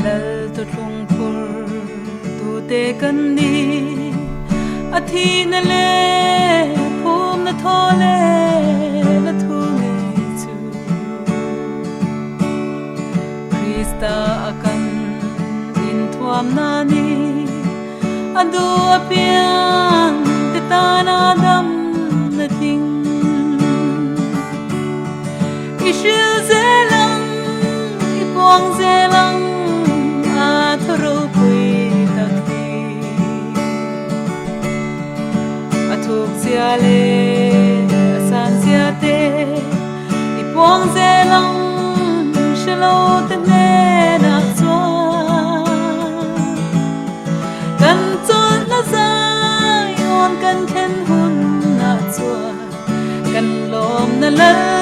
Lal tawthlung phur tute kan ni. A thihna leh phumna thaw leh na thu ngei chu. Krista a kan inthuamna ni. A duh apiang te tana damna tling. I hril zel ang, i puang zel ang, a thaw ropui tak hi. A thuk zia leh a san zia te i puang zel ang, hre lo te hnenah chuan. Kan chawlhna Zion kan thlen hunah chuan kan lawmna lal.